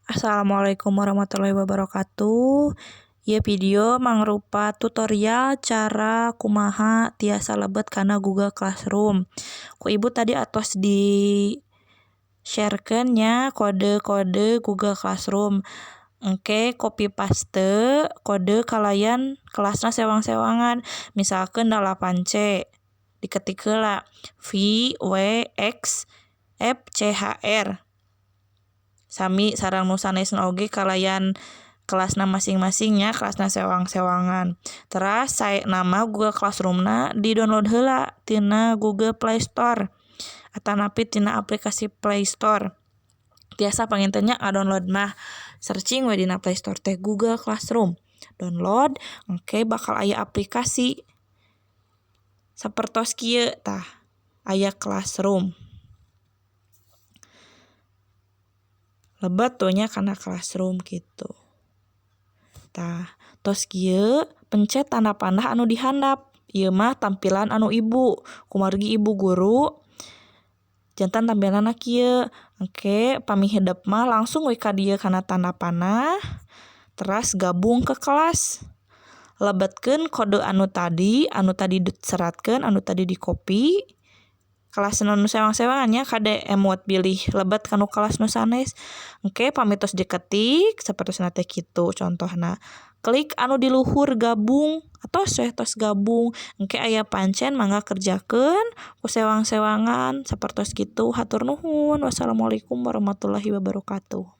Assalamualaikum warahmatullahi wabarakatuh. Ieu video mangrupa tutorial cara kumaha tiasa lebet kana Google Classroom. Ku ibu tadi atos di sharekeun nya kode-kode Google Classroom. Engke copy paste kode kalayan kelasna sewang-sewangan, misalkan 8C diketik heula V W X F C H R. Sami sareng nu sanesna oge kalayan kelasna masing-masing nya, kelasna sewang-sewangan. Teras saena mah Google Classroomna di download heula tina Google Play Store atanapi tina aplikasi Play Store. Tiasa panginten nya ngadownload mah, searching we dina Play Store teh Google Classroom, download engke bakal aya aplikasi sapertos kieu tah, aya Classroom. Lebet tuh nya kana Classroom kitu. Tah, tos kieu pencet tanda panah anu di handap. Ieu mah tampilan anu ibu, kumargi ibu guru janten tampilanna kieu. Engke pami hidep mah langsung we ka dieu kana tanda panah teras gabung ke kelas. Lebetkeun kode anu tadi diseratkeun, anu tadi dikopi. Kelas nu sewang-sewangan nya kade emut bilih lebet kanu kelas nu sanes. Engke pami tos diketik sapertosna teh kitu contohna. Klik anu di luhur gabung, atos we tos gabung. Engke aya pancen mangga kerjakeun ku sewang-sewangan sapertos kitu. Hatur nuhun. Wassalamualaikum warahmatullahi wabarakatuh.